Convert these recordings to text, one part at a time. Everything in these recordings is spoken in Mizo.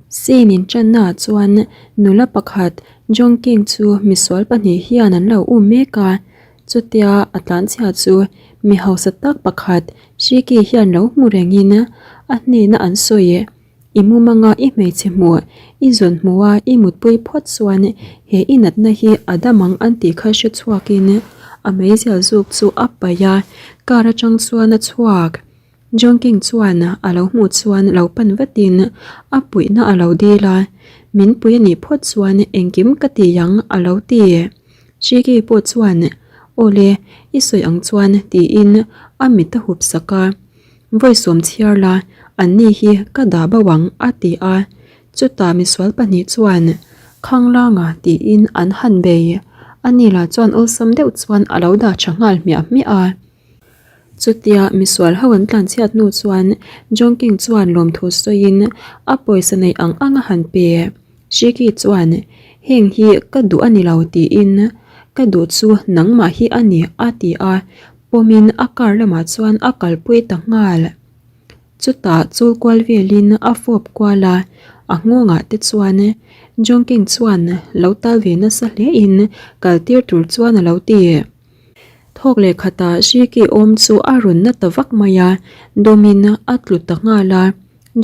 Scene inṭanna ah chuan nula pakhat Jong King chu misual pahnih hian an lo um mek a, chutia a tlanchhia chu mi hausa tak pakhat Shiki hian lo hmu rengin a hnena an sawi. I mumanga i hmeichhe hmuh, i zawn hmuha i mutpui phawt chuan he i natna hi a dam ang an tih kha hre chhuakin a meizial zuk chu a paih a, car atang chuan a chhuak. John King chuan a lo hmuh chuan lo pan vatin a puihna a lo dil a, Min pui a nih phawt chuan engkim ka ti ang a lo ti. Shiki pawh chuan, Awle, i sawi ang chuan tiin a mit a hup sak a. Vawi sawm chhiar la, anni hi ka dah bo ang a ti a. Chutah misual pahnih chuan, Khanglanga tiin an han bei. Ani lah chuan awlsam deuh chuan a lo dah tha nghal hmiah hmiah a. Chutia misual ho an tlanchhiat hnu chuan John King chuan lawmthu sawiin a pawisa neih ang ang a han pe. Shiki chuan, Heng hi ka duh a ni lo tiin, Ka duh chu nangmah hi a ni a ti a. Pawmin a car lamah chuan a kalpui ta nghal. Chutah chul kual velin a fawp kual a, a nghawngah te chuan Jong King chuan lo tal ve nasa hlein kal tir tur chuan a lo ti. Thawk leh khatah Shiki awm chu a rawn na ta vak mai a, dawmin a tlu ta nghal a.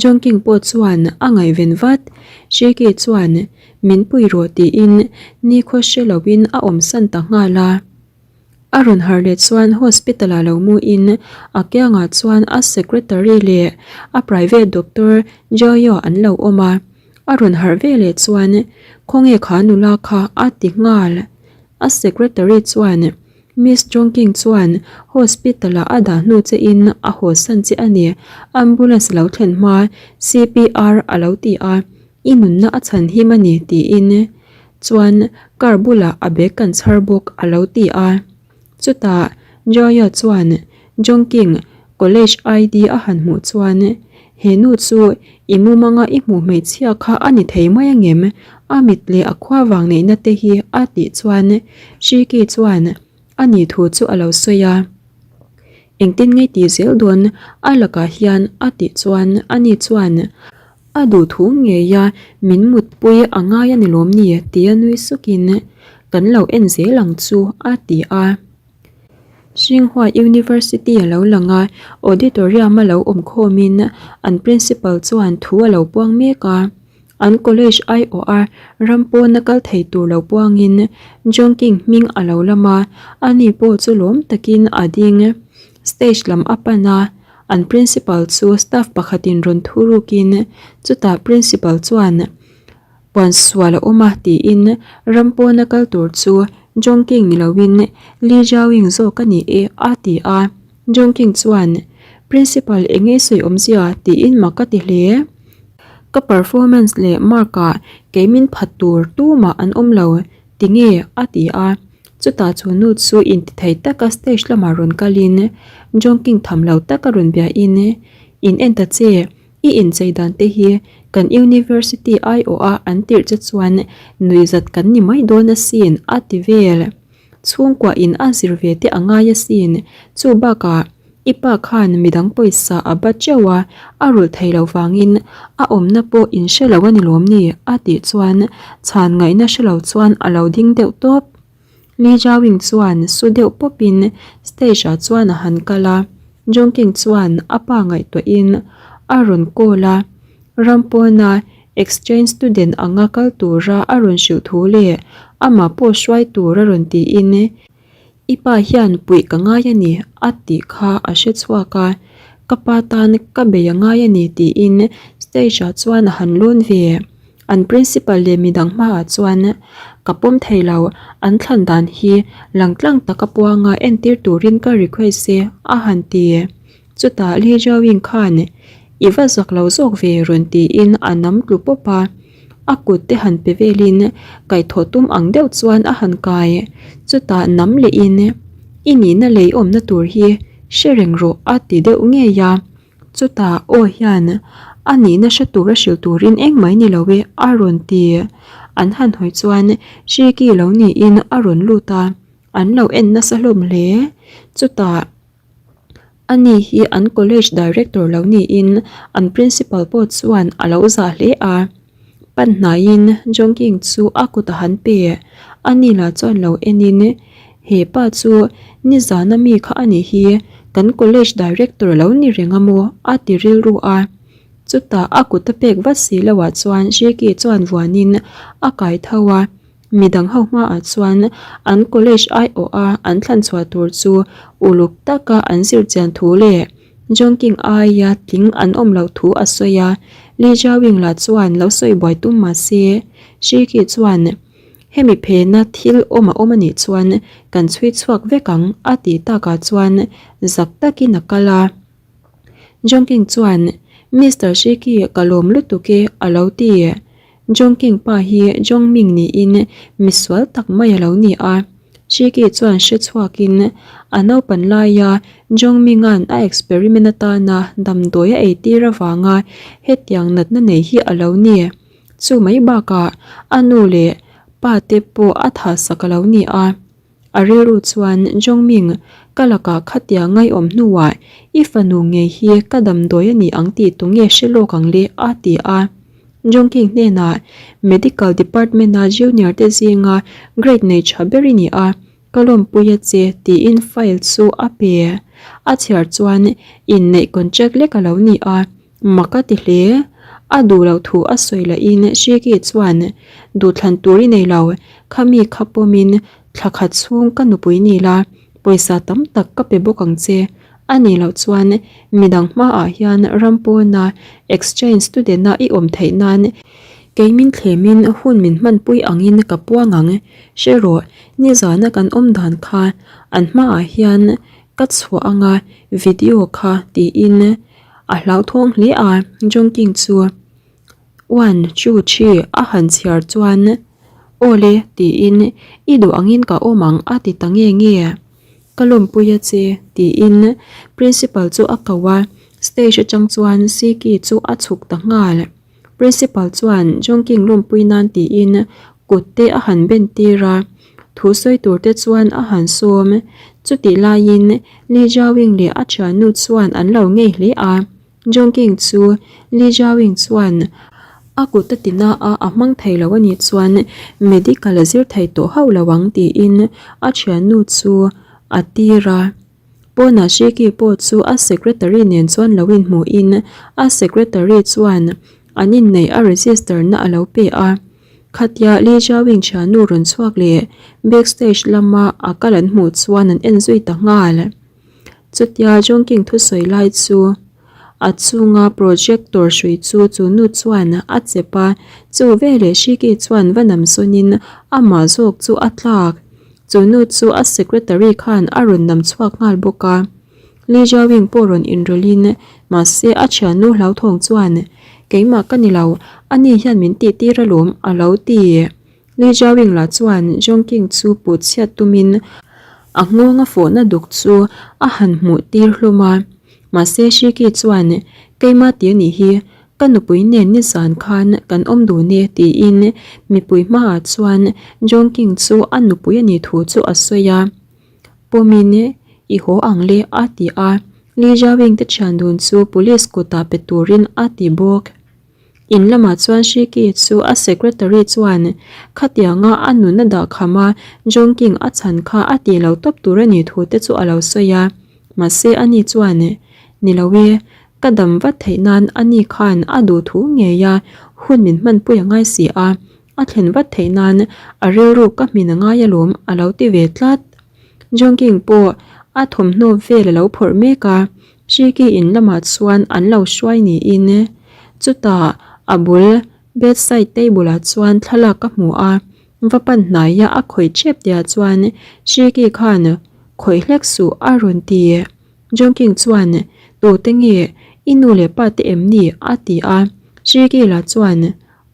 Jong King pawh chuan a ngaihven vat. Shiki chuan min pui rawh tiin nikhua hre loin a awmsan ta nghal a. A rawn harh leh chuan hospital ah lo mu in a kiangah chuan a secretary leh a private doctor Joyo an lo awm a. A rawn harh ve leh chuan khawnge kha nula kha a ti nghal. A secretary chuan Miss Chongking chuan hospital ah a dah hnu che in a haw san che a ni, ambulance lo thlen hma CPR a lo ti a, i nunna a chhan him a ni tiin Chuan car bulah a bag kan chhar bawk a lo ti a. Chutah Joya chuan Jongking college ID a han hmuh chuan he nu chu i mumanga i hmuh hmeichhia kha a ni thei mai angem? A mit leh a khua vang neihna te hi a tih chuan Shiki chuan a nih thu chu a lo sawi a. Engtin ngei tih zel dawn a lakah hian a tih chuan ani chuan A duh thu ngei a, min mutpui a ngai a ni lawm ni? tia nui sukin, Kan lo en zel ang chu, a ti a. Xinhua University a lo lang a, auditorium a lo awm khawmin an principal chuan thu a lo puang mek a. An college aiawh a ram pawna kal thei tur lo puangin Jongking hming a lo lam a, ani pawh chu lawm takin a ding. Stage lam a pan a. An principal chu staff pakhatin rawn thu rukin chutah principal chuan puan sual a awm a tiin ram pawna kal tur chu Jong King ni loin Lee Jaoying zawk a ni e a ti a. Jong King chuan Principal eng nge sawi awmzia tiin mak a ti hle. Ka performance leh mark ah kei min phat tur tumah an awm lo Tinge? a ti a. Chutah chu nu chu intithei taka stage lamah rawn kalin Jongking tham lo taka rawn biain, In en ta che, i inchei dan te hi kan university aiawha an tirh che chuan nuihzat kan ni mai dawn asin a ti vel. Chhungkua in a zir ve te a ngai asin, chu bakah I pa khan midang pawisa a ba teuh a, a rulh thei lo vangin a awmna pawh in hre lo a ni lawm ni? a tih chuan chhan ngaihna hre lo chuan a lo ding deuh tawp. Li Jiaoying chuan su deuh pawpin stage ah chuan a han kal a, Jongking chuan a pa ngaihtuahin a rawn call a, ram pawna exchange student anga kal tura a rawn hrilh thu leh amah pawh hruai tur a rawn tiin I pa hian puih ka ngai a ni a tih kha a hre chhuak a, ka pa tan ka bei a ngai a ni tiin stage ah chuan a han lawn ve. An principal leh midang hmaah chuan ka pawm thei lo, an thlan dan hi langtlang taka puanga entir turin ka request e a han ti. Chutah Lee Jae-wing khan I va zak lo zawk ve rawn tiin a nam tlu pawp a, a kut te han pe velin kaihthawh tum ang deuh chuan a han kai. Chutah nam lehin I nihna lei awmna tur hi hre reng rawh a ti deuh ngei a. Chutah aw hian a nihna hre tura hrilh turin engmah ni lo e a rawn ti. An han hawi chuan Shiki lo niin a rawn lut a, an lo en nasa hlawm hle. Chutah. Ani hi an college director lo niin an principal pawh chuan a lo zah hle a. Pan hnaiin Jongking chu a kut a han pe. Ani lah chuan lo enin, He pa chu nizana mi kha a nih hi, kan college director a lo ni reng a maw? a ti rilru a. Chutah a kut a pek vat si loah chuan Jiki chuan vuanin a kai tho a. Midang ho hmaah chuan an college aiawha an thlan chhuah tur chu uluk taka an zir chian thu leh Jongking aia tling an awm loh thu a sawi a. Li Jiawing lah chuan lo sawi buai tum mah se, Shi Qi chuan hemi phena thil awm a awm a nih chuan kan chhui chhuak vek ang a tih takah chuan zak takin a kal a. Jongking chuan Mister Shi Qi ka lawm lutuk e a lo ti. Jongking pa hi Jongming niin misual tak mai a lo ni a. Shiki chuan hre chhuakin a naupan laia Jongminga'n a experiment atana damdawi a eitir avanga hetiang natna nei hi a lo ni. Chu mai bakah a nu leh pa te pawh a thahsak a lo ni a. A rilru chuan Jongming, ka lakah khatia ngaihawm hnuah i fanu ngei hi ka damdawi a ni ang tih tu nge hre lawk ang le? a ti a. Jongking hnenah Medical Department-a junior te zinga grade nei tha ber i ni a, ka lawmpui a che tiin file chu a pe. A chhiar chuan inneih contract lek a lo ni a. Mak a ti hle. A duh loh thu a sawi lahin Shiki chuan, Duhthlan tur i nei lo, khami kha pawmin thla khat chhung ka nupui ni la, pawisa tam tak ka pe bawk ang che. A nih loh chuan midang hmaah hian ram pawna exchange student-a i awm theih nan kei min thlemin hun min hmanpui angin ka puang ang. Hre rawh, nizana kan awm dan kha an hmaah hian ka chhuah anga video kha tiin A hlauthawng hle a, Jongking chu One, two, three a han chhiar chuan Aw le tiin I duh angin ka awm ang a ti ta nge nge. Ka lawmpui a che tiin Principal chu a ko a, stage atang chuan Siki chu a chhuk ta nghal. Principal chuan Jongking lawmpui nan tiin kut te a han ben tir a, thu sawi tur te chuan a han sawm. Chutih laiin Li Jiaoying leh a thiannu chuan an lo ngei hle a, Jongking chu Li Jiaoying chuan a kut a ti na a, a hmang thei lo a nih chuan medical a zir thei tawh hauh lo ang tiin a thiannu chu a tir a. Pawnah Shiki pawh chu a secretary nen chuan lo inhmuhin a secretary chuan an inneih a register na a lo pe a. Khatia Lee Jiawing thiannu rawn chhuak leh backstage lama a kal an hmuh chuan an en zui ta nghal. Chutia Jongking thusawi lai chu a chunga projector hrui chu chu nu chuan a chep a, chu veleh Shiki chuan va nam sawnin amah zawk chu a tlak. Chu nu chu a secretary khan a rawn nam chhuak nghal bawk a. Li Jiawing pawh rawn inrawlhin, mahse a thiannu hlauthawng chuan, Keimah ka ni lo, ani hian min tih tir alawm, a lo ti. Li Jiawing lah chuan Zhong King chu put chhiat tumin a nghawng a fawhna duk chu a han hmuh tir hlawm a. Mahse Shiki chuan, Keimah ti a nih hi, Ka nupui nen nizan khan kan awm dun e tiin mipui hmaah chuan John King chu a nupui a nih thu chu a sawi a. Pawmin i haw ang le a ti a, Li Jiawing te thian dun chu police kutah pe turin a ti bawk. In lamah chuan Shi Ki chu a secretary chuan khatianga a nun a dah kham a, John King a chhan kha a tih lo tawp tur a nih thu te chu a lo sawi a. Mahse ani chuan, Ni lo e, Ka dam vat theih nan ani khan a duh thu ngei a, hun min hmanpui a ngai si a, a thlen vat theih nan a rilru ka hmin a ngai alawm a lo ti ve tlat. Jongking pawh a thawmhnaw vel a lo phawrh mek a, Shiki in lamah chuan an lo hruai niin chutah a bul bedside table ah chuan thlalak ka hmu a, va pan hnaia a khawih ṭhep tihah chuan Shiki khan khawih hlek suh a rawn ti. Jongking chuan, Tute nge, i nu leh pa te em ni? a ti a. Srikila chuan,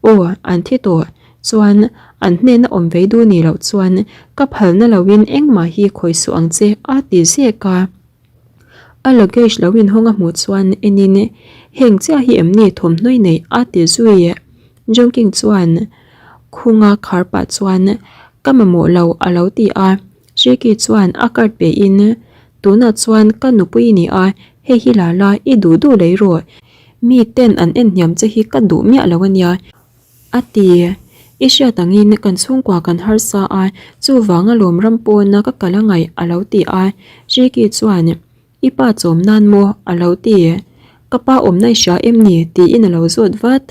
Aw, an thi tawh. Chuan, an hnena awm vei duh nih loh chuan ka phalna loin engmah hi khawi suh ang che, a ti zek a. A luggage lo inhawng a hmuh chuan enin, Heng chiah hi em ni thawmhnawi neih? a ti zui. Jongking chuan khunga khar pah chuan, Ka mamawh lo, a lo ti a. Shiki chuan a card pe in, Tunah chuan ka nupui i ni a, hei hi la la, i duh duh lei rawh. Mi ten an en hniam che hi ka duh miah lo a nia. A ti. I hriat angin kan chhungkua kan harsa a, chuvang alawm ram pawna ka kal a ngaih a lo ti a. Ricky chuan, I pa chawm nan maw? a lo ti. Ka pa awmna i hria em ni? tiin a lo zawt vat.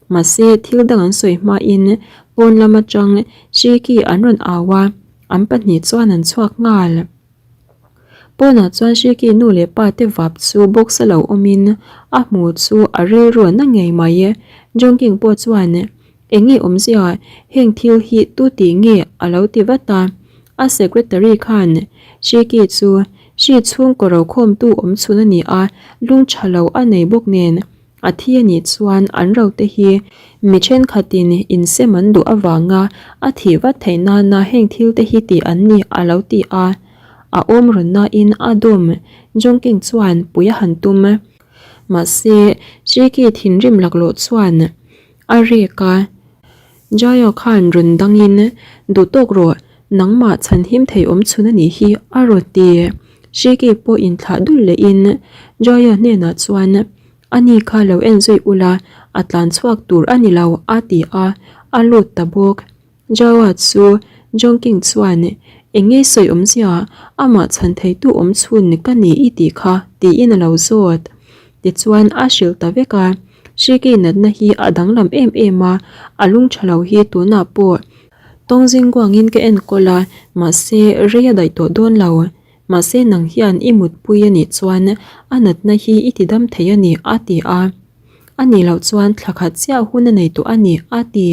Mahse, thil dang an sawi hmain pawn lam atang Ricky an rawn au a, an pahnih chuan an chhuak nghal. Pawnah chuan Ricky nu leh pa te vap chu box a lo awmin a hmu chu a rilru a na ngei mai. Jongking pawh chuan eng nge awmzia heng thil hi tu tih nge a lo ti vat a. A secretary khan Ricky chu hri chhungkaw rokhawmtu awm chhun a ni a, lung tha lo a nei bawk nen A thi a nih chuan an rote hi mi thenkhatin insem an duh avanga a thih vat theih nana heng thil te hi tih an ni a lo ti a. A awm rawn nain a dawm Jongking chuan pui a han tum. Mahse, Ricky thinrim laklawh chuan a rek a. Jaya khan rawn dangin, Duh tawk rawh, nangmah chhanhim thei awm chhun a nih hi, a rawn ti. Ricky pawh inthlah dul lehin Jaya hnenah chuan, Ani kha lo en zui ula, a tlan chhuak tur a ni lo, a ti a, a lut ta bawk. Jawa chu Jongking chuan, Eng nge sawi awmzia, amah chhan theitu awm chhun ka ni i tih kha, tiin a lo zawt. Tichuan a hrilh ta vek a. Hriki natna hi a danglam em em a, a lung tha lo hi tunah pawh tawngzing guangin ka enkawl a, mahse rei a daih tawh dawn lo. Mahse nang hian i mutpui a nih chuan a natna hi i ti dam thei a ni, a ti a. A nih loh chuan thla khat chiah hun a nei tawh a ni, a ti.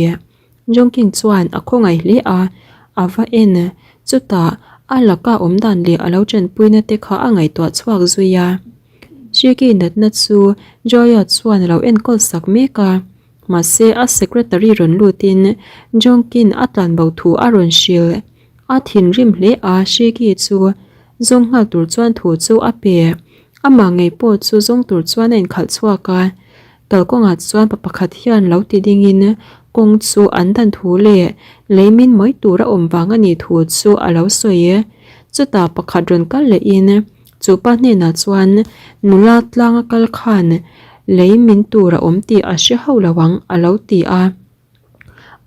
Jongking chuan a khawngaih hle a, a va en. Chutah a laka awm dan leh a lo tanpuina te kha a ngaihtuah chhuak zui a. Shiki natna chu Joya chuan a lo enkawl sak mek a, mahse a secretary rawn lutin Jongkin a tlanbo thu a rawn hrilh. A thinrim hle a, Shiki chu zawng nghal tur chuan thu chu a pe. Amah ngei pawh chu zawng tur chuan a inkhalh chhuak a. Kalkawngah chuan pa pakhat hian lo ti dingin kawng chu an dan thu leh lei min mai tur a awm vang a nih thu chu a lo sawi. Chutah pakhat rawn kal lehin chu pa hnenah chuan nula tlanga kal khan lei min tur a awm tih a hre hauh lo ang a lo ti a.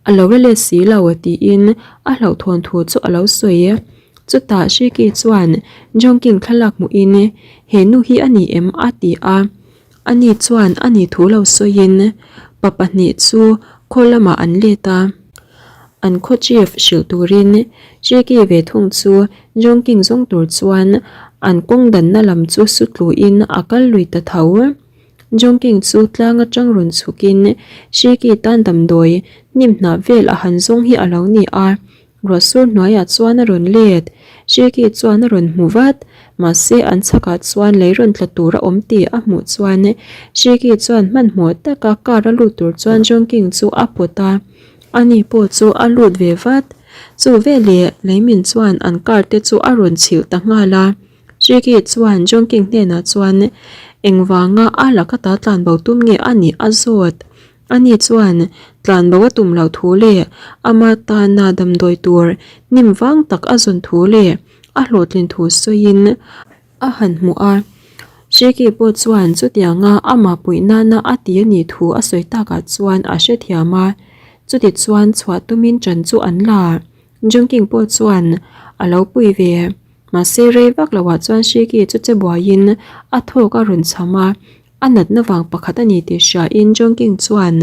A lo la let si lo tiin a hlauhthawn thu chu a lo sawi. Chutah Shiki chuan Jongking thlalak hmuhin he nu hi a ni em a ti a. Ani chuan a ni thu lo sawiin pa pahnih chu khaw lamah an let a. An khaw chief hrilh turin Shiki ve thung chu Jongking zawng tur chuan an kawng danna lam chu su tluin a kal lui ta tho. Jongking chu tlang atang rawn chhukin Shiki tan damdawi hnim hnah vel a han zawng hi a lo ni a, ruahsur hnuaiah chuan a rawn let. Shiki chuan a rawn hmu vat, mahse an chhakah chuan lei rawn tla tur a awm tih a hmuh chuan Shiki chuan hmanhmawh taka car a lut tur chuan Jongking chu a pawt a, ani pawh chu a lut ve vat. Chu veleh leimin chuan an car te chu a rawn chhilh ta nghal a. Ricky chuan John King hnenah chuan engvanga a laka ta tlanbo tum nge a nih a zawt. Ani chuan tlanbo a tum loh thu leh ama tana damdawi tur hnim vang tak a zawn thu leh a hlawhtlin thu sawiin a han hmu a. Ricky pawh chuan chutianga amah puih nana a ti a nih thu a sawi takah chuan a hrethiam a. Chutichuan chhuah tumin ṭan chu an la. John King pawh chuan a lo pui ve. Mahse rei vak loah chuan Shiki chu che buaiin a thawk a rawn cham a, a natna vang pakhat a ni tih hriain John King chuan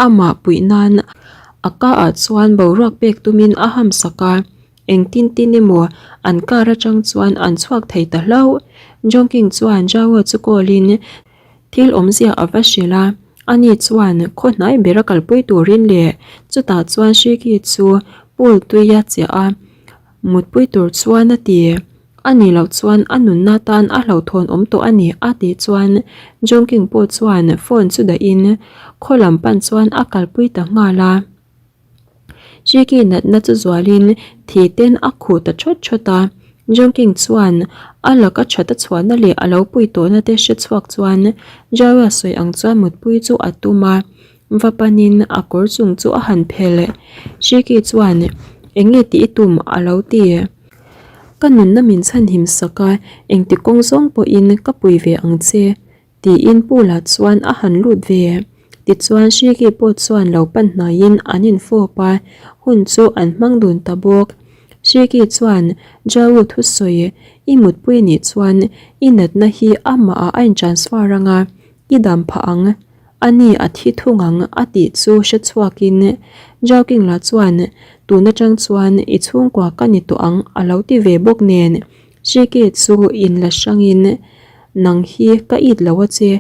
amah puih nan a ka ah chuan boruak pek tumin a ham sak a, engtin tin emaw an car atang chuan an chhuak thei ta hlauh. John King chuan Zhao chu call in thil awmzia a va hrilh a, ani chuan khaw hnai bera kalpui turin leh chutah chuan Shiki chu pool tui a chiah a. Mutpui tur chuan a ti. A nih loh chuan a nunna tan a hlauhthawn awm tawh a ni a tih chuan Jongking pawh chuan phone chu dahin khaw lam pan chuan a kalpui ta nghal a. Chiki natna chu zualin thi ten a khuh ta thawt thawt a. Jongking chuan a laka that a chhuahna leh a lo pui tawhna te hre chhuak chuan Jawa sawi ang chuan mutpui chu a tum a. Va panin a kawr chung chu a han phel. Shiki chuan, Eng nge tih i tum? a lo ti. Ka nunna min chhanhim sak a, engti kawng zawng pawhin ka pui ve ang che, tiin Pula chuan a han lut ve. Tichuan Shiki pawh chuan lo pan hnaiin an infawp a, hun chu an hmang dun ta bawk. Shiki chuan Jau thusawi i mutpui nih chuan i natna hi amahah a intransfer anga i dam phah ang. A ni a thi thung ang a tih chu hre chhuakin Jau Kingla chuan tun atang chuan i chhungkua ka ni tawh ang a lo ti ve bawk nen Shiki chu inla hrangin nang hi ka it lo a che.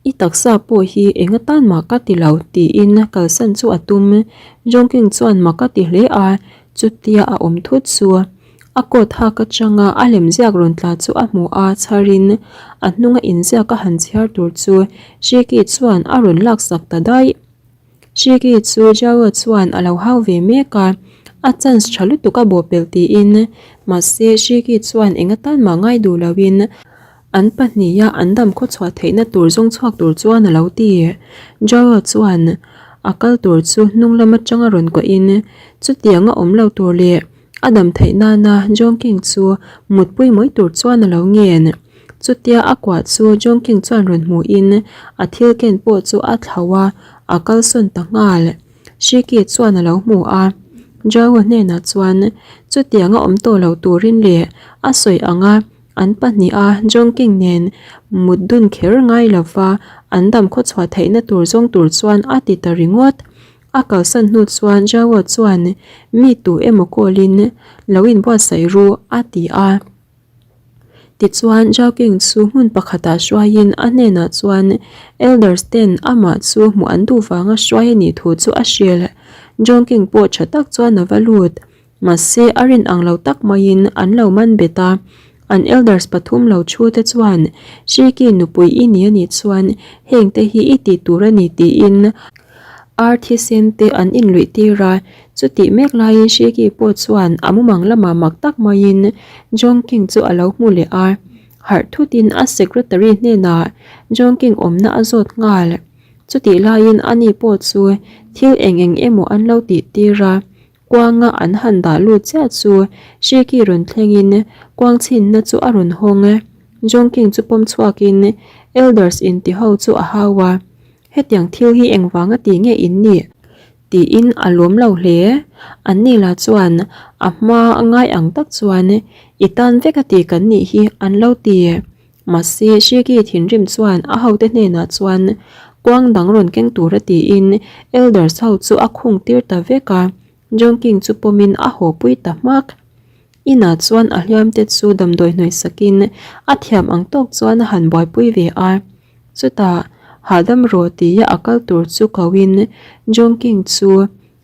I taksa pawh hi eng atan mah ka ti lo tiin kalsan chu a tum. Jongking chuan mak a ti hle a, chutia a awm thut chu a coat hak atanga a lemziak rawn tla chu a hmu a, chharin a hnunga inziak a han chhiar tur chu Shiki chuan a rawn laksak ta daih. Shiki chu Jao chuan a lo hau ve mek a, a chance tha lutuk a bawhpelh tiin, mahse Shiki chuan eng atan mah ngai duh loin an pahniha an dam khawchhuah theihna tur zawng chhuak tur chuan a lo ti. Jao chuan a kal tur chu hnung lam atanga rawn kuahin chutiang a awm lo tur leh a dam theih nana Jongking chu mutpui mai tur chuan a lo ngen. Chutia a kuah chu Jongking chuan rawn hmuhin a thil ken pawh chu a thlauh a, a kalsawn ta nghal. Shiki chuan a lo hmu a, Jao hnenah chuan chutianga awm tawh lo turin leh a sawi anga an pahniha Jongking nen mut dun kher ngai lova an dam khawchhuah theihna tur zawng tur chuan a ti ta ringawt. A kalsan hnu chuan Jao chuan mi tu emaw call-in lo inbuatsaih ru a ti a. Tichuan, Joaquin chu hmun pakhatah hruaiin a hnenah chuan elders ten amah chu hmuh an duh vanga hruai a nih thu chu a hrilh. Joaquin pawh tha tak chuan a va lut. Mahse, a rin ang lo tak maiin an lo man bet a. An elders pathum lo thu te chuan, Shiki nupui i ni a nih chuan heng te hi i tih tur a ni tiin ar thisen te an inluih tir a. Chutih mek laiin Shiki pawh chuan a mumang lamah mak tak maiin Jongking chu a lo hmu leh a, harh thutin a secretary hnenah Jongking awmna a zawt nghal. Chutih laiin ani pawh chu thil eng eng emaw an lo tih tir a, kuanga an han dah lut chiah chu Shiki rawn thlengin kuang chhinna chu a rawn hawng. Jongking chu pawm chhuakin elders inti ho chu a hau a, Hetiang thil hi engvanga ti nge in nih? Tiin a lawm lo hle. Anni lah chuan a hma ngai ang tak chuan i tan vek a ti kan nih hi an lo ti. Mahse Shiki thinrim chuan a hote hnenah chuan kuang dang rawn keng tura tiin elders ho chu a khung tir ta vek a, Jongking chu pawmin a haw pui ta hmak. Inah chuan a hliamte chu damdawi hnawih sakin a thiam ang tawk chuan a han buaipui ve a. Chutah, hahdam rawh tia a kal tur chu koin Jongking chu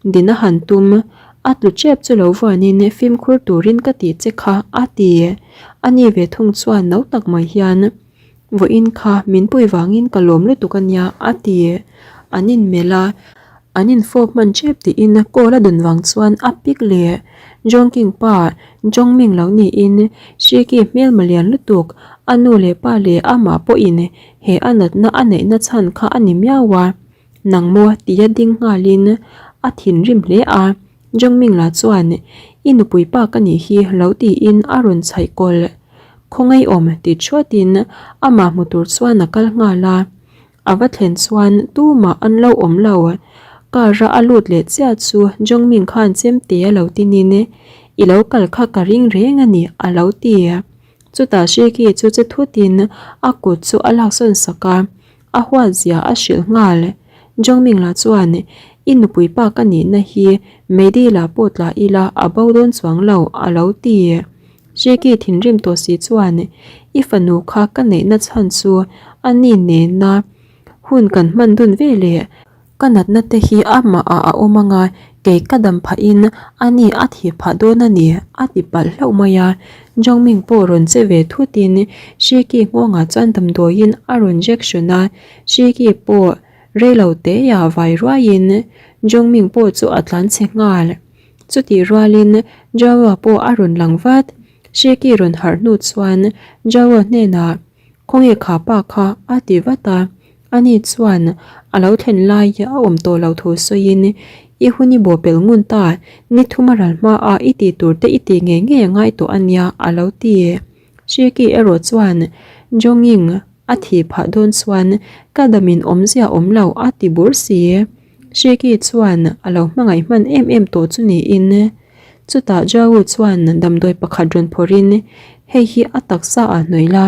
din a han tum, a tlu tep chu lo vuanin fimkhur turin ka tih che kha a ti. Ani ve thung chuan no tak mai hian, Vawiin kha min pui vangin ka lawm lutuk a nia a ti. An inmelh a, an infawp hman tep tiin call a dun vang chuan a pick leh. Jongking pa Jongming lo niin Shiki hmelma lian lutuk, a nu leh pa leh amah pawhin he a natna a neihna chhan kha a ni miau a, nang maw tia ding nghalin a thinrim hle a, Jongming lah chuan i nupui pa ka nih hi lo tiin a rawn chhaih kawlh. Khawngaihawm ti thuatin amah hmu tur chuan a kal nghal a. A va thlen chuan tumah an lo awm lo. Car a a lut leh chiah chu Jongming khan chemte a lo tinin I lo kal kha ka ring reng a ni a lo ti. Chutah Shiki chu che thutin a kut chu a laksawn sak a, a huat zia a hrilh nghal. Jongming lah chuan I nupui pa ka nihna hi Meidila pawh tla ila a bo dawn chuang lo a lo ti. Shiki thinrim tawh si chuan i fanu kha ka neihna chhan chu a ni nena hun kan hman dun ve leh ka natna te hi amah ah a awm anga kei ka dam phah in a ni a thih phah dawn a ni a ti palh hlauh mai a. Jongming pawh rawn che ve thut in Shiki nghawngah chuan damdawiin a rawn jection a, Shiki pawh reilo teia vai ruai in Jongming pawh chu a tlan chhe nghal. Chutih rualin Joa pawh a rawn lang vat. Shiki rawn harh hnu chuan Joa hnenah, Khawnge kha pa kha? a ti vat a. Ani chuan a lo thlen lai a awm tawh lo thu sawiin, I hun i bawhpelh ngun ta, ni thum a ral hmaah i tih tur te i tih ngei ngei a ngai tawh a nia, a lo ti. Shiki erawh chuan, Jonging. A thih phah dawn chuan ka damin awmzia awm lo a ti bur si. Shiki chuan a lo hmangaih hman em em tawh chu niin. Chutah Jawu chuan damdawi pakhat rawn phawrhin hei hi a taksa ah hnawih la,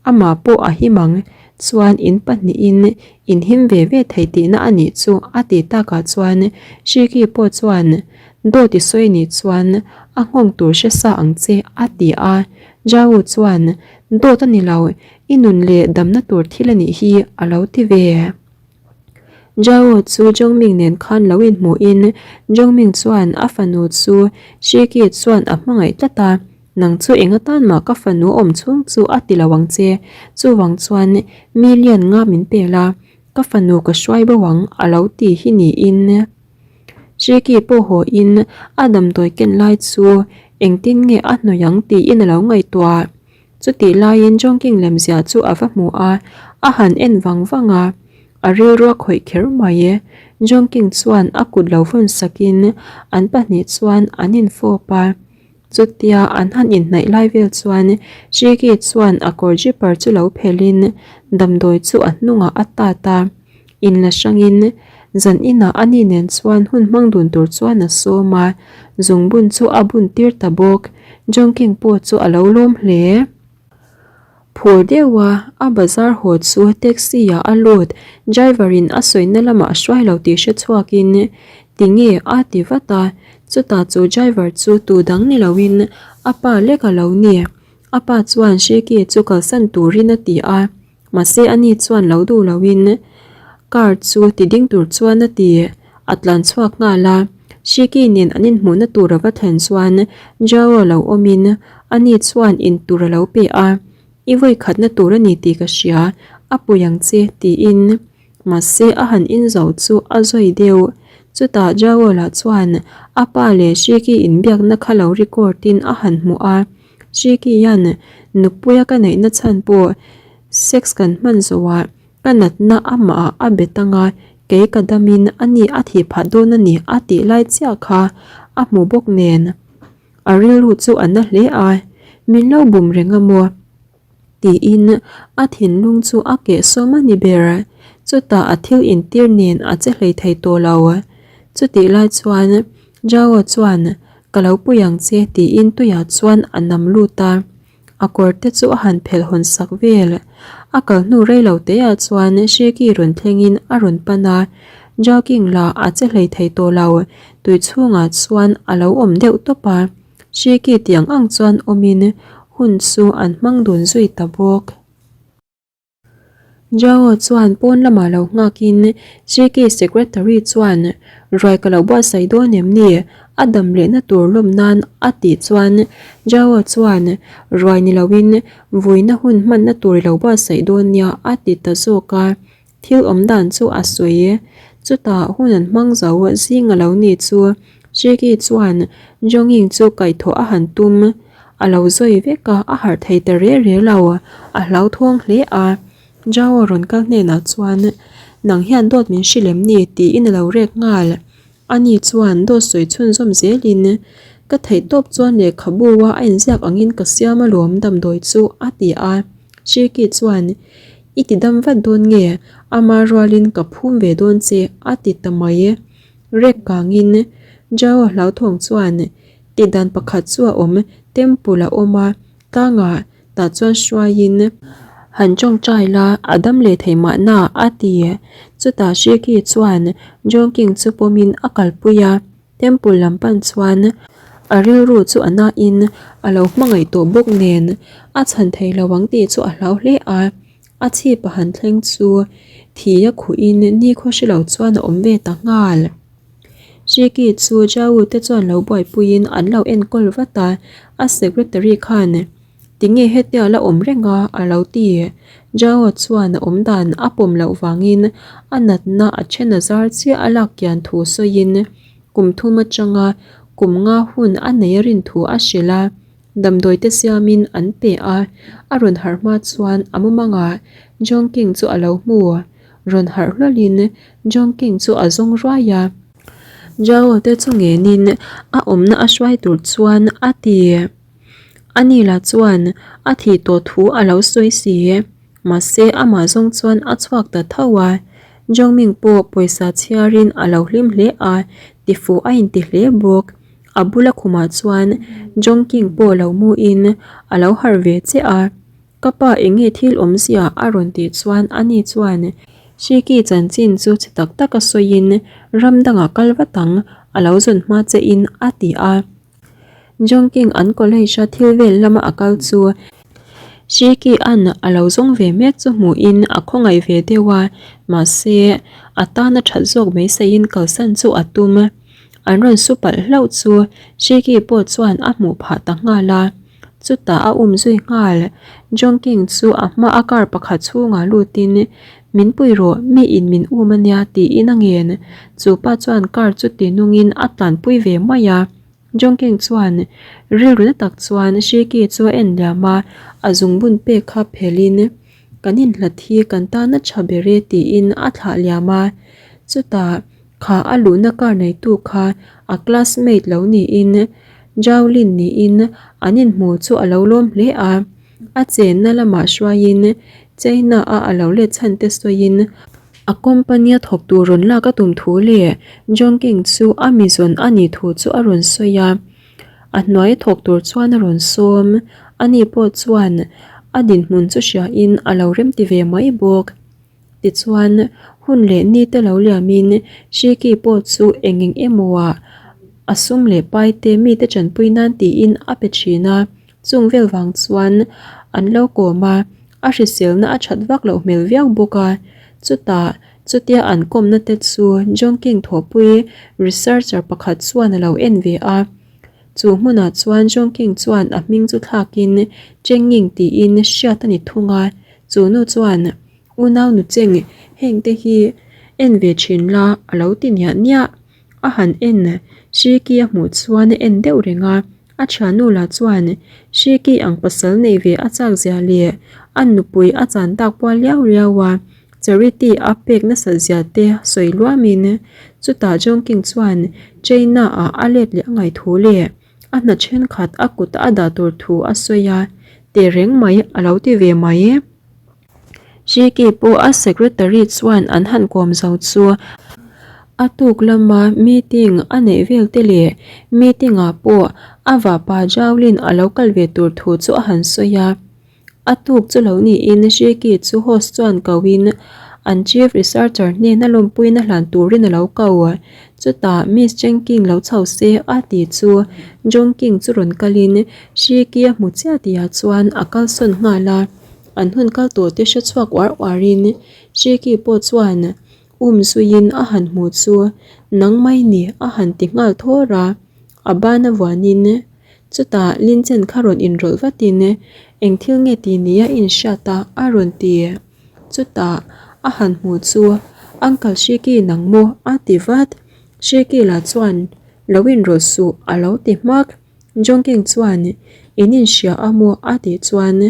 amah pawh a him ang, chuan in pahnihin in him ve ve thei tihna a nih chu a ti takah chuan Shiki pawh chuan dawt i sawi nih chuan a nghawng tur hre sa ang che a ti a, Jawu chuan dawt a ni lo, i nun leh damna tur thil a nih hi a lo ti ve. Zhao chu Zhongming nen khan lo inhmuhin Zhongming chuan a fanu chu Shiki chuan a hmangaih tlat a, Nang chu eng atan mah ka fanu awm chhung chu a ti lo ang che, chuvang chuan million nga min pel a, ka fanu ka hruai bo ang a lo ti hi niin Shiki pawh hawiin a damdawi ken lai chu engtin nge a hnawih ang tiin a lo ngaihtuah. Chutih laiin Jongking lemzia chu a va hmu a, a han en vang vang a, a rilru a khawih kher mai e. Jongking chuan a kut lo vawn sakin an pahnih chuan an infawp a. Chutia an han inhnaih lai vel chuan Shiki chuan a kawr zipper chu lo phelhin damdawi chu a hnungah a tat a. Inla hrangin zan inah a ni nen chuan hun hmang dun tur chuan a sawm a, zungbun chu a bun tir ta bawk. Jongking pawh chu a lo lawm hle. Phur deuha a bazar haw chu taxi ah a lut, driver in a sawina lamah a hruai lo tih hre chhuakin tinge a ti vat a, chutah chu driver chu tu dang ni loin a pa lek a lo ni. A pa chuan Shiki chu kalsan turin a ti a. Mahse ani chuan lo duh loin car chu ti ding tur chuan a ti a tlan chhuak nghal a. Shiki nen an inhmuhna tur a va thlen chuan Jao lo awmin ani chuan in tur a lo pe a, I vawi khatna tur a ni tih ka hria, a pui ang che tiin. Mahse a han in zo chu a zawi deuh. Chutah Jao lah chuan a pa leh Shiki inbiakna kha lo record in a han hmuh a. Shiki-a'n nupuia ka neihna chhan pawh sex kan hman zawhah ka natna amahah a bet anga kei ka damin ani a thih phah dawn a ni a tih lai chiah kha a hmu bawk nen a rilru chu a na hle a, min lo bum reng a maw? Tiin a thinlung chu a keh sawm a ni ber. Chutah a thil intir nen a che hlei thei tawh lo. Chutih lai chuan Jao chuan Ka lo pui ang che tiin tuiah chuan a nam lut a. A kawr te chu a han phelh hawn sak vel. A kal hnu rei lo teah chuan Sheki rawn thlengin a rawn pan a. Jao King lah a che hlei thei tawh lo. Tui chhungah chuan a lo awm deuh tawp a. Shiki tiang ang chuan awmin hun chu an hmang dun zui ta bawk. Jao chuan pawn lamah lo nghakin Shiki secretary chuan ruai ka lo buatsaih dawn em ni? A dam lehna tur lawm nan a tih chuan Jao chuan ruai ni loin vuina hun hmanna tur i lo buatsaih dawn nia a ti ta zawk a. Thil awm dan chu a sawi. Chutah hun an hmang zo zing a lo ni chu Shiki chuan Jonging chu kaihthawh a han tum. A lo zawi vek a, a harh thei ta re re lo. A hlauthawng hle a. Jao rawn kal hnenah chuan, Nang hian dawt min hrilh em ni? tiin a lo rek nghal. Ani chuan dawt sawi chhunzawm zelin, Ka theih tawp chuan lehkhabu a a inziak angin ka siam alawm damdawi chu a ti a. Shiki chuan, I ti dam vat dawn nge? Ama rualin ka phum ve dawn che a ti ta mai. Rek kangin Jao hlauthawng chuan tihdan pakhat chu a awm, temple a awm a, tlangah tah chuan hruaiin han tawngtai la a dam leh thei mahna a ti. Chutah Shiki chuan Jongking chu pawmin a kalpui a. Temple lam pan chuan a rilru chu a nain a lo hmangaih tawh bawk nen a chhan thei lo ang tih chu a hlau hle a, a chhip a han thleng chu thi a khuhin nikhaw hre lo chuan a awm ve ta nghal. Shiki chu Jau te chuan lo buaipuiin an lo enkawl vat a, a secretary khan Tinge hetia la awm reng a? a lo ti. Jao chuan a awm dan a pawm loh vangin a natna a then a zar chiah a lak kian thu sawiin kum thum atanga kum nga hun a nei a rin thu a hrilh a, damdawi te siamin an pe a, a rawn harh hma chuan a mumangah Jong King chu a lo hmu. Rawn harh hlawlhin Jong King chu a zawng ruai a. Jao te chu ngenin a awmna a hruai tur chuan a ti. Ani lah chuan a thih tawh thu a lo sawi si. Mahse amah zawng chuan a chhuak ta tho a. Jongming pawh pawisa chhiarin a lo hlim hle a, tifuh a inti hle bawk. A bula khumah chuan Jongking pawh lo muin a lo harh ve che a. Ka pa eng nge thil awmzia a rawn tih chuan ani chuan Shiki chanchin chu chhe tak tak a sawiin ram dangah kal vat ang a lo zawn hma che in a ti a. Jongking an college a thil vel lama a kal chu Shiki an a lo zawng ve mek chu hmuhin a khawngaih ve deuh a, mahse a tan a that zawk mai saiin kalsan chu a tum. An rawn su palh hlauh chu Shiki pawh chuan a hmuh phah ta nghal a. Chutah a um zui nghal. Jongking chu a hma a car pakhat chhungah lutin, Min pui rawh, mi in min um a nia tiin a ngen. Chu pa chuan car chu ti nungin a tlanpui ve mai a. Jongking chuan rilru na tak chuan Shiki chu a en liam a, a zungbun pek kha phelhin, Kan inhlat hi kan tan a tha ber e tiin a thlah liam a. Chutah kha a luhna car neitu kha a classmate lo niin Zhao Lin niin an inhmu chu a lo lawm hle a, a chenna lamah hruaiin China a a lo let chhan te sawiin a company a thawk tur rawn lak a tum thu leh Zhong King chu a mi zawn a nih thu chu a rawn sawi a, a hnuai a thawk tur chuan a rawn sawm, ani pawh chuan a dinhmun chu hriain a lo remti ve mai bawk. Tichuan, hun leh ni te lo liamin Shiki pawh chu eng eng emaw-ah a sum leh pai te mite tanpui nan tiin a pe thin a, chung vel vang chuan an lo kawm a, a hriselna a that vak loh hmel viau bawk a. Chutah, chutia an kawmna te chu Jongking thawhpui researcher pakhat chuan a lo en ve a. Chu hmunah chuan Jongking chuan a hming chu thlakin Chenging tiin hriat a ni thung a. Chu nu chuan, Unau nu cheng, heng te hi en ve thin la, a lo ti niah niah. A han en, Shiki a hmuh chuan a en deuh reng a. A thiannu lah chuan, Shiki ang pasal nei ve a chak zia leh a nupui a chan tak pual liau liau a, charity a pek nasat zia te sawi luamin, chutah Jongking chuan China ah a let leh a ngaih thu leh A hna thenkhat a kut a dah tur thu a sawi a, tehreng mai a lo ti ve mai. Jiki pawh a secretary chuan an han kawm zo chu a tuk lama meeting a neih vel te leh meeting ah pawh a vahpa Jowlin a lo kal ve tur thu chu a han sawi a. A tuk chu lo niin Shiki chu host chuan koin an chief researcher hnena lawmpuina hlan turin a lo ko. Chutah Miss Chengking lo chho se a ti chu Jongking chu rawn kalin Shiki a hmu chiah tihah chuan a kalsawn nghal a. An hun kal tawh te hre chhuak uar uarin Shiki pawh chuan um zuiin a han hmu chu nang mai ni a han ti nghal thawr a. A ban a vuanin chutah Linchen kha rawn inrawlh vatin eng thil nge ti nia inhriat a a rawn ti. Chutah a han hmuh chu Uncle Shiki nang maw a ti vat. Shiki lah chuan lo inrawlh suh a lo ti hmak. Jongking chuan in inhria a maw a tih chuan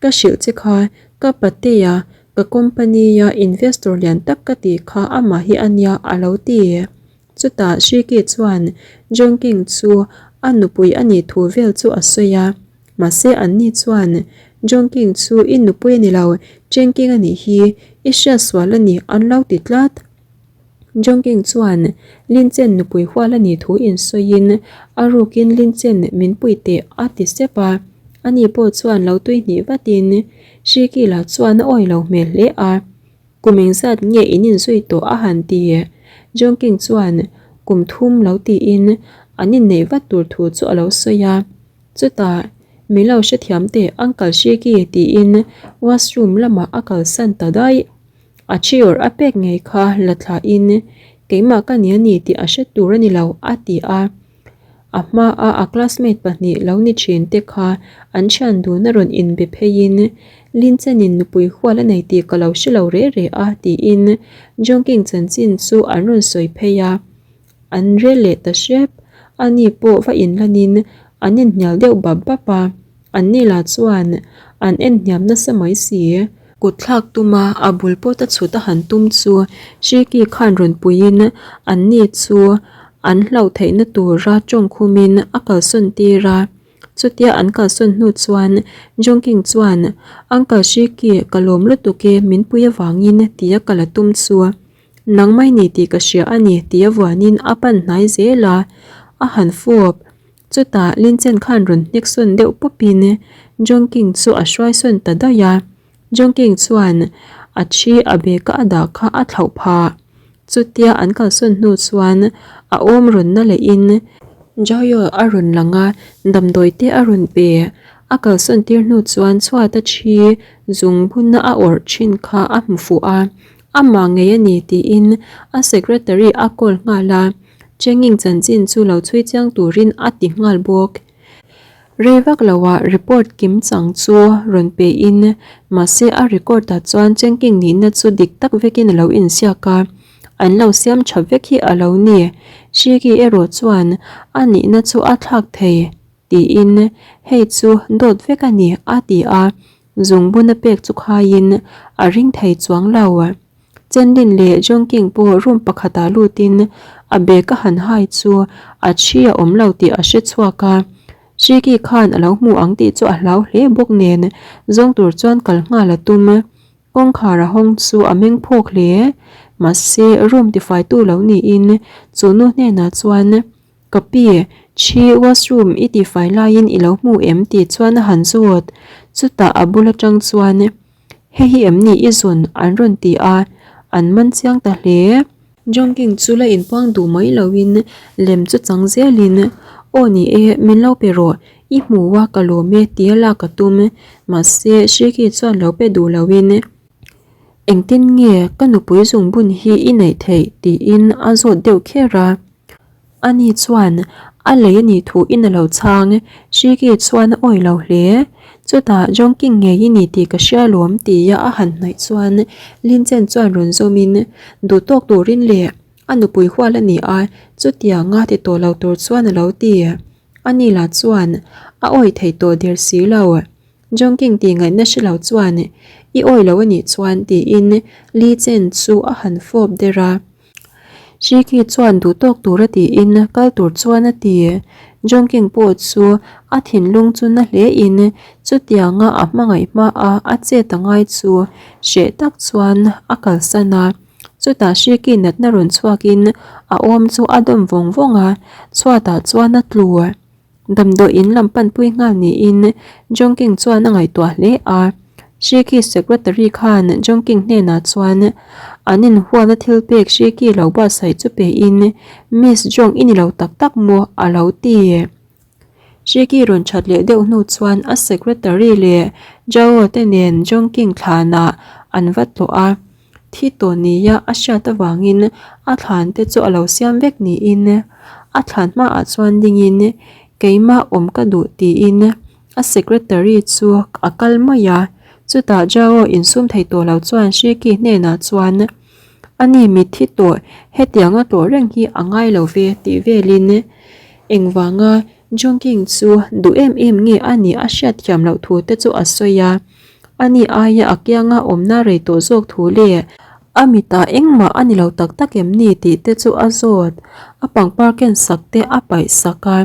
ka hrilh che kha ka patea ka company a investor lian tak ka tih kha amah hi a nia a lo ti. Chutah Shiki chuan Jongking chu a nupui a nih thu vel chu a sawi a, mahse anni chuan Jongking chu i nupui a ni lo, Chengking a nih hi, i hriat sual a ni an lo ti tlat. Jongking chuan Linchen nupui hual a nih thu insawiin a rukin Linchen min pui teh a ti sep a, ani pawh chuan lo tui hnih vatin Shiki lah chuan a awi lo hmel hle a. Kum engzat nge in inzui tawh a han ti? Jongking chuan kum thum lo tiin an inneih vat tur thu chu a lo sawi a. Chutah, Min lo hrethiam teh Uncle Shiki tiin washroom lamah a kalsan ta daih. A thiawr a pek ngei kha la thlahin keimah ka ni a ni tih a hre tur a ni lo a ti a. A hmaa a classmate pahnih lo ni thin te kha an thian dun a rawn inbe pheiin Linchenin nupui hual a nei tih ka lo hre lo reh reh a tiin Jongking chanchin chu an rawn sawi phei a. An rel leh ta hrep. Ani pawh va inlanin an inhnial deuh bap bap a. Anni lah chuan an en hniam nasa mai si. Kut thlak tuma a bul pawt a chhut a han tum chu Shiki khan rawn puiin anni chu an hlauh theihna tura tawng khumin a kalsawn tir a. Chutia an kalsawn hnu chuan Jongking chuan, Uncle Shiki, ka lawm lutuk e, min pui avangin tia kal a tum chu. Nang mai ni tih ka hria a ni tia vuanin a pan hnai zel a, a han fawp. Chutah Linchen khan rawn hnek sawn deuh pawpin Jongking chu a hruai sawn ta daih a. Jongking chuan a thi a bag a a dah kha a thlauh phah. Chutia an kalsawn hnu chuan a awm rawn na lehin Joyo a rawn lang a, damdawi te a rawn pe. A kalsawn tir hnu chuan chhuata thi zung bunna a awrh thin kha a hmu fuh a, amah ngei a ni tiin a secretary a call nghal a, Chenging chanchin chu lo chhui chiang turin a ti nghal bawk. Rei vak loah report kim chang chu rawn pe in, mahse a record ah chuan Chengking nihna chu dik tak vekin a lo insiak a, an lo siam tha vek hi a lo ni. Shiki erawh chuan a nihna chu a thlak thei tiin hei chu dawt vek a ni a ti a, zungbun a pek chu khaiin a ring thei chuang lo. Chenlin leh Jongking pawh room pakhatah lutin a bag a han hai chu a thi a awm lo tih a hre chhuak a. Shiki khan a lo hmu ang tih chu a hlau hle bawk nen zawng tur chuan kal nghal a tum. Kawngkhar a hawng chu a meng phawk hle. Mahse room tifaitu lo niin chu nu hnenah chuan Ka pi, thi washroom i tifai laiin i lo hmu em tih chuan a han zawt. Chutah a bul atang chuan Hei hi em ni i zawn an rawn ti a, an man chiang ta hle. Jongking chu la inpuang duh mai loin lem chu chang zelin, Aw ni e, min lo pe rawh, i hmu a ka lawm e tia lak a tum. Mahse, Shiki chuan lo pe duh loin, Engtin nge ka nupui zungbun hi i neih theih tiin a zawt deuh kher a. Ani chuan a lei a nih thu in a lo chhang, Shiki chuan a awih lo hle. Chutah Jongking ngei i ni tih ka hria lawm tia a han hnaih chuan Lin Chen chuan rawn zawmin duh tawk turin leh a nupui hual a ni a, chutianga ti tawh lo tur chuan a lo ti. Ani lah chuan a awih thei tawh der si lo. Jongking tih ngaihna hre lo chuan i awih lo a nih chuan tiin Li Chen chu a han fawp der a. Shiki chuan duh tawk tur a tiin kal tur chuan a ti. Jongking pawh chu a thinlung chu na hle in chutianga a hmangaih hma a a chet a ngai chu hreh tak chuan a kalsan a. Chutah Shiki natna rawn chhuak in a awm chu a dawm vawng vawng a, chhuatah chuan a tlu. Damdawi in lam panpui nghal niin Jongking chuan a ngaihtuah hle a. Shiki secretary khan Jongking hnenah chuan an inhualna thil pek Shiki lo buatsaih chu pein Miss Jong i ni lo tak tak maw a lo ti. Shiki rawn that leh deuh hnu chuan a secretary leh Jao te nen Jongking thlanah an va tlawh a. Thi tawh nia a hriat avangin a thlan te chu a lo siam vek niin a thlan hmaah chuan dingin keimah awm ka duh tiin a secretary chu a kal mai a, chutah Jao insum thei tawh lo chuan Shiki hnenah chuan ani mitthi tawh hetianga tawh reng hi a ngai lo ve tih velin engvanga Jongking chu duh em em nge a nih a hriatthiam loh thu te chu a sawi a. Ani aia a kianga awmna rei tawh zawk thu leh a mitah engmah a ni lo tak tak em ni tih te chu a zawt. A pangpar ken sak te a paih sak a,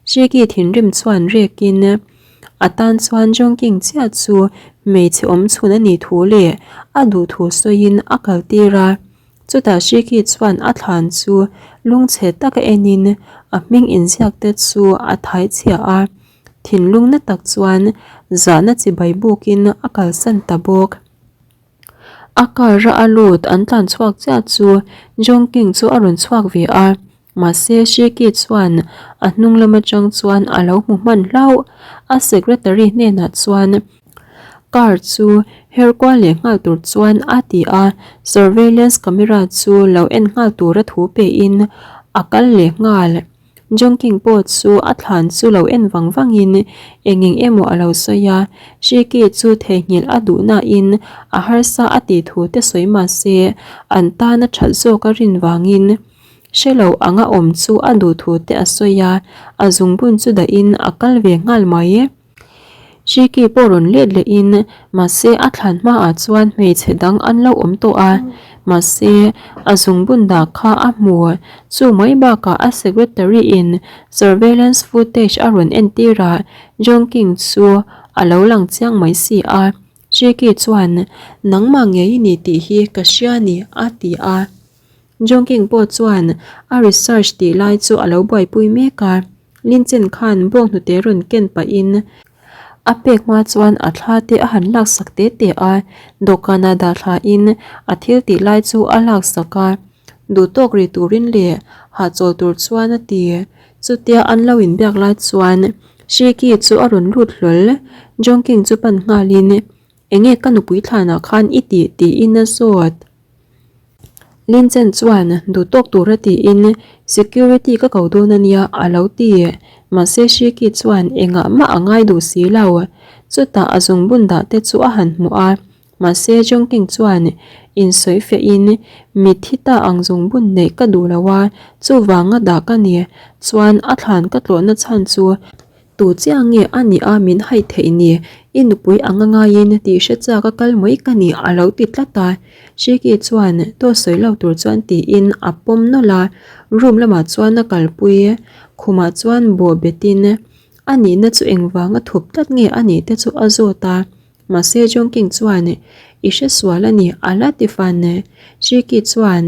Shiki thinrim chuan rekin a tan chuan Jongking chiah chu hmeichhe awm chhun a nih thu leh a duh thu sawiin a kal tir a. Chutah Shiki chuan a thlan chu lungchhe taka enin a hming inziak te chu a thai chhiah a. Thinlung na tak chuan zahna chibai bukin a kalsan ta bawk. A car a a lut an tlan chhuak chiah chu Jong King chu a rawn chhuak ve a, mahse Shiki chuan a hnung lam atang chuan a lo hmu hman hlauh. A secretary hnenah chuan car chu her kual leh nghal tur chuan a ti a, surveillance camera chu lo en nghal tura thu pein a kal leh nghal. Jongking pawh chu a thlan chu lo en vang vangin eng eng emaw a lo sawi a, Shiki chu theihnghilh a duh nain a harsa a tih thu te sawi mah se an tan a that zawk a rin vangin hre lo anga awm chu a duh thu te a sawi a, a zungbun chu dahin a kal ve nghal mai. Shiki pawh rawn let lehin mahse a thlan hmaah chuan hmeichhe dang an lo awm tawh a, Mahse, a zungbun dah kha a hmu. Chu mai bakah a secretary in surveillance footage a rawn entir a, Jong King chu a lo lang chiang mai si a. Jackie chuan, Nangmah ngei i ni tih hi ka hria ni, a ti a. Jong King pawh chuan a research tih lai chu a lo buaipui mek a. Linchen khan bawnghnute rawn ken pahin a pek hma chuan a thla te a han laksak te te a, dawhkanah dah thlain a thil tih lai chu a laksak a, duhtawk ri turin leh hahchawl tur chuan a ti. Chutia an lo inbiak lai chuan Shiki chu a rawn lut hlawl, Jongking chu pan nghalin, Enge ka nupui thlanah khan i tih? tiin a zawt. Linchen chuan duh tawk tura tiin security ka ko dawn a nia a lo ti. Mahse Shiki chuan engah mah a ngai duh si lo. Chutah a zungbun dah te chu a han hmu a. Mahse Jongking chuan insawi fiahin mitthi ta ang zungbun neih ka duh lo a, chuvanga dah ka ni. Chuan a thlan ka tlawhna chhan chu Tu chiah nge a nih a min haih theih ni? I nupui ang a ngaiin tih hre chak a kal mai ka ni a lo ti tlat a. Shiki chuan tawt sawi lo tur chuan tiin a pawm nawlh a, room lamah chuan a kalpui. Khumah chuan bawh betin a nihna chu engvanga thup tlat nge a nih te chu a zawt a. Mahse Jongking chuan i hre sual a ni a la ti fan. Shiki chuan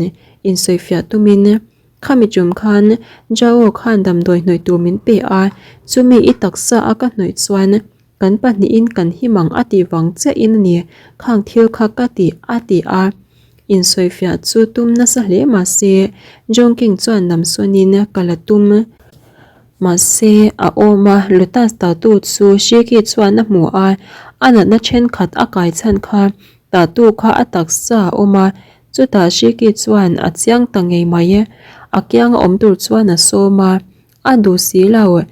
insawifiah tumin Khami tum khan Jao khan damdawi hnawih tur min pe a, chumi i taksa a ka hnawih chuan kan pahnihin kan him ang a tih vang chiahin a ni, khang thil kha ka ti a ti a. Insawifiah chu tum nasa hle mahse Jongking chuan lamsawnin ka la tum. Mahse a awm a, Lotus tatu chu Shiki chuan a hmu a, a natna thenkhat a kai chhan kha tatu kha a taksa a awm a, Chutah Shiki chuan a chiang ta ngei mai e, a kianga awm tur chuan a sawm a, a duh si lo.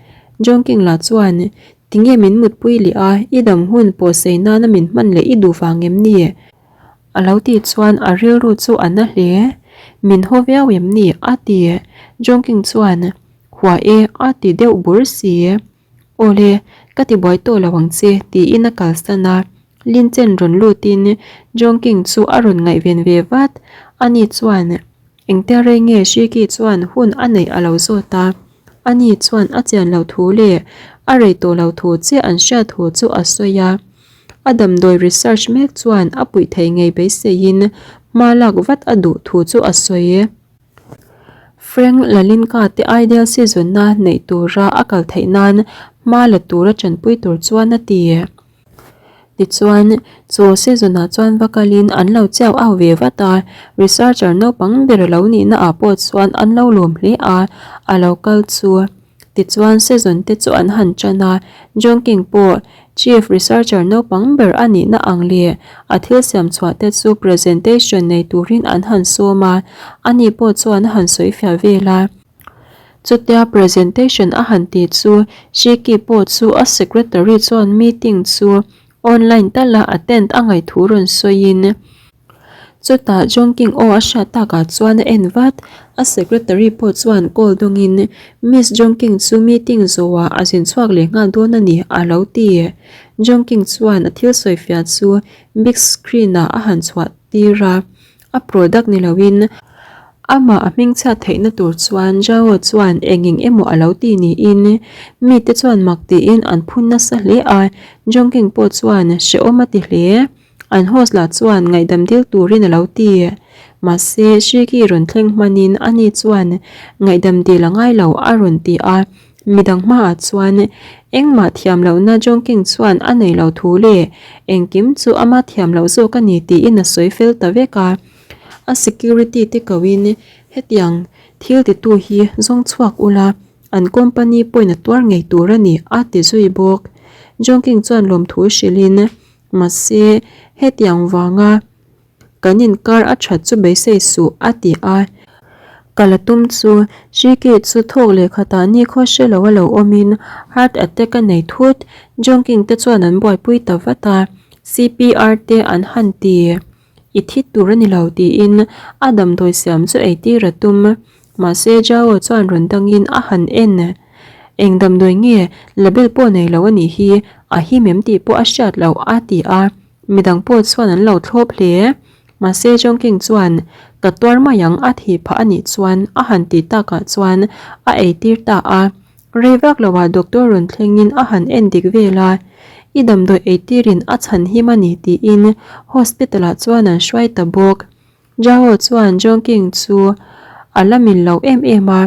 Jongking lah chuan, Tinge min mutpui leh a, i dam hun pawh sei nana min hman leh i duh vang em ni? A lo tih chuan a rilru chu a na hle. Min haw viau em ni? a ti. Jongking chuan, Hua e, a ti deuh bur si. Awle, ka ti buai tawh lo ang che, tiin a kalsan a. Linchen rawn lutin Jongking chu a rawn ngaihven ve vat. Ani chuan, Engtia rei nge Shiki chuan hun a neih a lo zawt a. Ani chuan a chian lo thu leh a rei tawh lo thu chiah an hriat thu chu a sawi a. A damdawi research mek chuan a puih thei ngei beiseiin hma lak vat a duh thu chu a sawi. Frank Lalinka te ideal season-a neih tura a kal theih nan hma la tura tanpui tur chuan a ti. Tichuan, chu season-ah chuan va kalin an lo chiau au ve vat a, researcher naupang ber lo nihna ah pawh chuan an lo lawm hle a, a lo kal chu. Tichuan season te chu an han tan a, John King pawh Chief Researcher naupang ber a nihna ang leh a thil siam chhuah te chu presentation nei turin an han sawm a, ani pawh chuan a han sawi fiah vel a. Chutia presentation a han ti chu Shiki pawh chu a secretary chuan meeting chu online tala attend a ngaih thu rawn sawiin, Chutah Jongking aw a hriat takah chuan a en vat. A secretary pawh chuan call dawngin Miss Jongking chu meeting zawhah a zin chhuak leh nghal dawn a ni a lo ti. Jongking chuan a thil sawifiah chu big screen ah a han chhuah tir a, a product ni loin amah a hmingchhiat theihna tur chuan Zhao chuan eng eng emaw a lo ti niin mite chuan mak tiin an phun nasa hle a, Jongking pawh chuan hrehawm a ti hle. An host lah chuan ngaihdam dil turin a lo ti. Mahse, Shiki rawn thleng hmanin ani chuan ngaihdam dil a ngai lo a rawn ti a. Midang hmaah chuan engmah thiam lohna Jongking chuan a nei lo thu leh engkim chu ama thiam loh zawk a ni tiin a sawi fel ta vek a. A security te koin hetiang thil titu hi zawng chhuak ula, an company pawhin a tuar ngei tur a ni a ti zui bawk. Jongking chuan lawmthu hrilhin Mahse, hetiang vanga kan inkar a that chu beisei suh, a ti a. Ka la tum chu, Shiki chu thawk leh khatah nikhaw hre lo a lo awmin heart attack a nei thut. Jongking te chuan an buaipui ta vat a, CPR te an han ti. I thi tur a ni lo tiin a damdawi siam chu eitir a tum. Mahse Jao chuan rawn dangin a han en. Eng damdawi nge label pawh nei lo a nih hi, a him em tih pawh a hriat loh a ti a. Midang pawh chuan an lo thlawp hle. Mahse Jongking chuan ka tuar mai ang a thih phah a nih chuan a han tih takah chuan a eitir ta a. Rei vak loah doctor rawn thlengin a han en dik vel a, I damdawi eitirin a chhan him a ni tiin hospital ah chuan an hruai ta bawk. Jao chuan Jongking chu a la min lo em em a,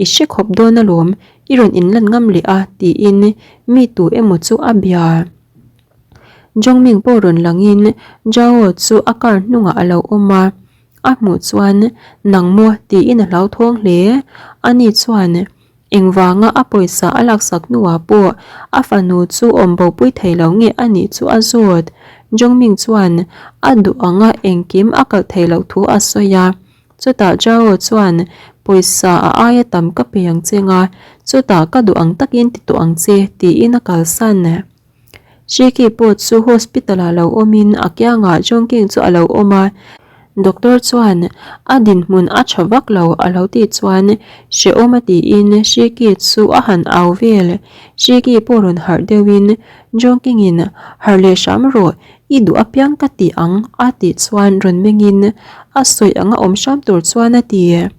I hre khawp dawn alawm, i rawn inlan ngam leh a tiin mi tu emaw chu a bia. Jongming pawh rawn langin Jao chu a car hnungah a lo awm a, a hmuh chuan nang maw tiin a hlauthawng hle. Ani chuan engvanga a pawisa a laksak hnuah pawh a fanu chu awm bopui thei lo nge a nih chu a zawt. Jongming chuan a duh anga engkim a kalh thei loh thu a sawi a. Chutah Jao chuan pawisa a aia tam ka pe ang che nga, chutah ka duh ang takin ti tawh ang che tiin a kalsan. Shiki pawh chu hospital ah lo awmin a kiangah Jongking chu a lo awm a, doctor chuan a dinhmun a tha vak lo a lo tih chuan hrehawm a tiin Shiki chu a han au vel. Shiki pawh rawn harh deuhin Jongking in harh leh hram rawh i duh apiang ka ti ang a tih chuan rawn mengin a sawi anga awm hram tur chuan a ti.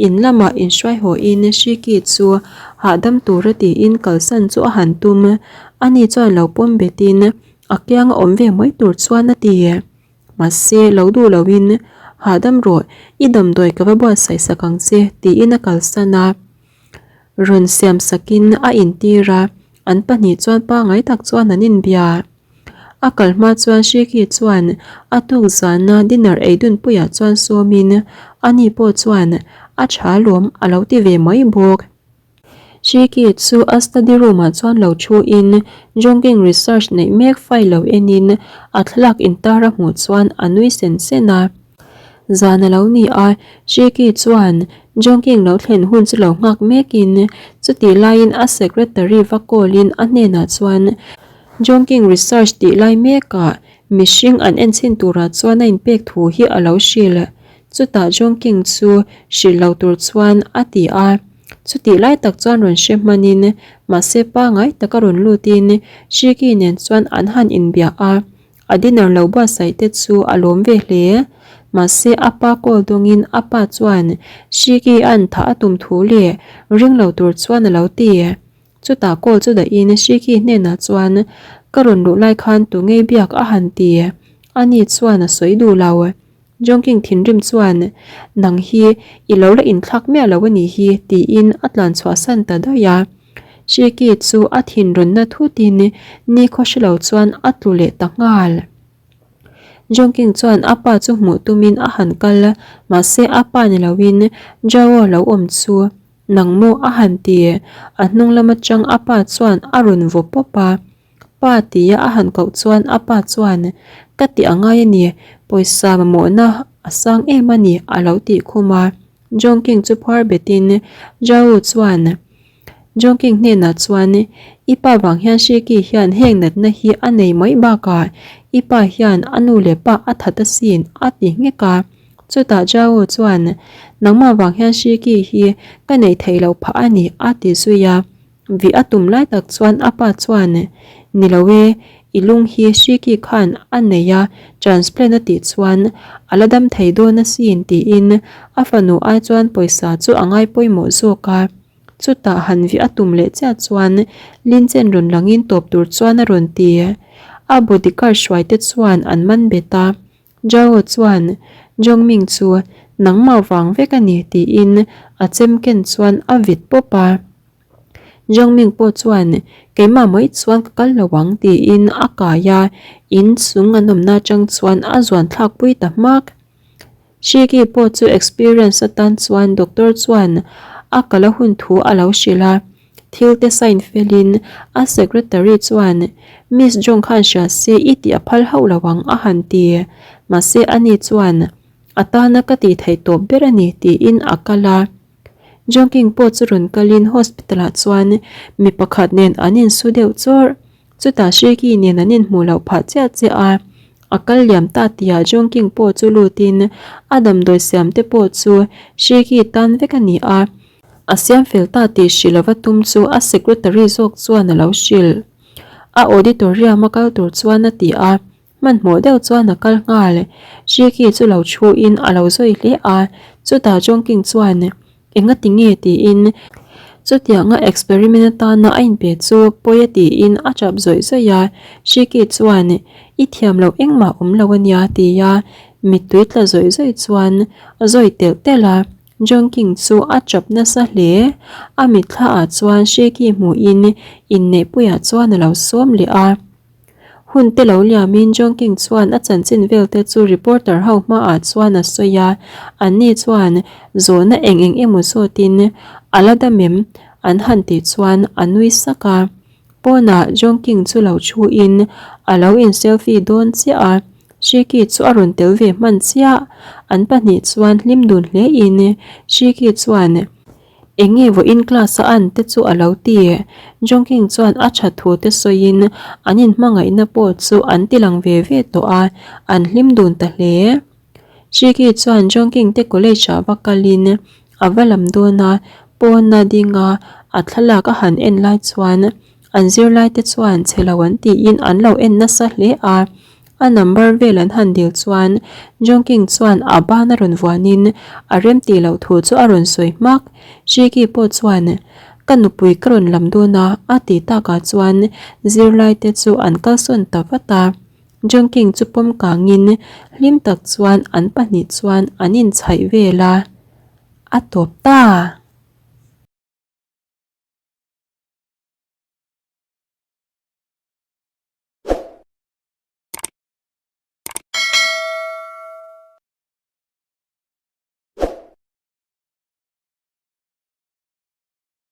In lamah inhruai hawiin Shiki chu hahdam tura tiin kalsan chu a han tum. Ani chuan lo pawm betin a kianga awm ve mai tur chuan a ti. Mahse, lo duh loin hahdam rawh, i damdawi ka va buatsaih sak ang che tiin a kalsan a. Rawn siam sakin a intir a, an pahnih chuan pangai tak chuan an inbia. A kal hma chuan Shiki chuan a tuk zana dinner ei dun puiah chuan sawmin ani pawh chuan a tha lawm a lo ti ve mai bawk. Shiki chu a study room ah chuan lo thu in Jongking research neih mek file lo en in a thlalak intar a hmuh chuan a nui sen sen a. Zan a lo ni a, Shiki chuan Jongking lo thlen hun chu lo nghak mek in chutih laiin a secretary va call in a hnenah chuan Jongking research tih lai mekah mihring an enchhin turah chuan a inpek thu hi a lo hrilh. Chutah Jongking chu hrilh lo tur chuan a ti a. Chutih lai tak chuan rawn hre hmanin mahse pangai taka rawn lutin Shiki nen chuan an han inbia a. A dinner lo buatsaih te chu a lawm ve hle. Mahse a pa call dawngin a pa chuan Shiki an thah a tum thu leh ring lo tur chuan a lo ti. Chutah call chu dahin Shiki hnenah chuan ka rawn luh lai khan tu ngei biak a han ti. Ani chuan a sawi duh lo. Jongking thinrim chuan nang hi i lo la inthlak miah lo a nih hi tiin a tlan chhuahsan ta daih a. Shiki chu a thinrawnna thutin nikhaw hre lo chuan a tlu leh ta nghal. Jongking chuan a pa chu hmuh tumin a han kal mahse a pa ni loin Jao lo awm chu Nang maw a han ti? A hnung lam atang a pa chuan a rawn vaw pawp a. Pa tia a han koh chuan a pa chuan, Ka tih a ngai a ni, pawisa mamawhna a sang em a ni a lo tih khum a. Jongking chu phuar betin Jao chuan Jongking hnenah chuan, I pa vang hian Shiki hian heng natna hi a nei mai bakah i pa hian a nu leh pa a that asin a ti nghek a. Chutah Jao chuan, Nangmah vang hian Shiki hi ka neih theih loh phah a ni, a ti zui a. Vih a tum lai tak chuan a pa chuan, Ni lo e, i lung hi Shiki khan a nei a, transplant a tih chuan a la dam thei dawn asin, tiin a fanu ai chuan pawisa chu a ngai pawimawh zawk a. Chutah han vih a tum leh chiah chuan Linchen rawn langin tawp tur chuan a rawn ti. A bodyguard hruaite chuan an man bet a. Jao chuan Jongming chu nangmah vang vek a ni tiin a chem ken chuan a vit pawp a. Jongming pawh chuan keimah mai chuan ka kal lo ang tiin a kai a, in chung an awmna atang chuan a zuan thlak pui ta hmak. Shiki pawh chu experience atan chuan doctor chuan a kal a hun thu a lo hrilh a. Thil te sign felin a secretary chuan Miss Jong khan hria se i tih a phal hauh lo ang a han ti. Mahse ani chuan a tana ka tih theih tawp ber a ni tiin a kal a. Jong King pawh chu rawn kalin hospital ah chuan mi pakhat nen an insu deuh chawrh. Chutah Sheki nen an inhmuh loh phah chiah chiah a, a kal liam ta tihah Jong King pawh chu lutin a damdawi siam te pawh chu Sheki tan vek a ni a. A siam fel ta tih hrilh lova tum chu a secretary zawk chuan a lo hrilh. A auditorium a kal tur chuan a ti a. Hmanhmawh deuh chuan a kal nghal. Shiki chu lo thu in a lo zawi hle a, chutah Jongking chuan Enga ti nge tiin chutianga experiment atana a inpe chu pawi a tiin a tap zawih zawih a. Shiki chuan I thiam loh engmah awm lo a nia tia mittui tla zawih zawih chuan a zawi telh telh a. Jongking chu a tap nasa hle. A mitthla ah chuan Shiki hmuhin inneihpuiah chuan a lo sawm leh a. Hun te lo liamin John King chuan a chanchin vel te chu reporter ho hmaah chuan a sawi a, anni chuan zawhna eng eng emaw zawtin a la dam em an han tih chuan a nui sak a. Pawnah John King chu lo thuin a lo in selfie dawn chiah a, Shiki chu a rawn tel ve hman chiah. An pahnih chuan hlim dun hlein Shiki chuan Enge vawiin class a an te chu a lo ti. Jongking chuan a tha thu te sawiin an inhmangaihna pawh chu an ti lang ve ve tawh a, an hlim dun ta hle. Shiki chuan Jongking te college ah va kalin a va lam dawn a, pawna dinga a thlalak a han en lai chuan an zirlai te chuan chhe lo an tiin an lo en nasa hle a. A number vel an han dil chuan Jongking chuan a ban a rawn vuanin a rem tih loh thu chu a rawn sawi hmak. Shiki pawh chuan Ka nupui ka rawn lam dawn a a tih takah chuan zirlai te chu an kalsawn ta vat a. Jongking chu pawm kangin hlim tak chuan an pahnih chuan an inchhaih vel a, a tawp ta.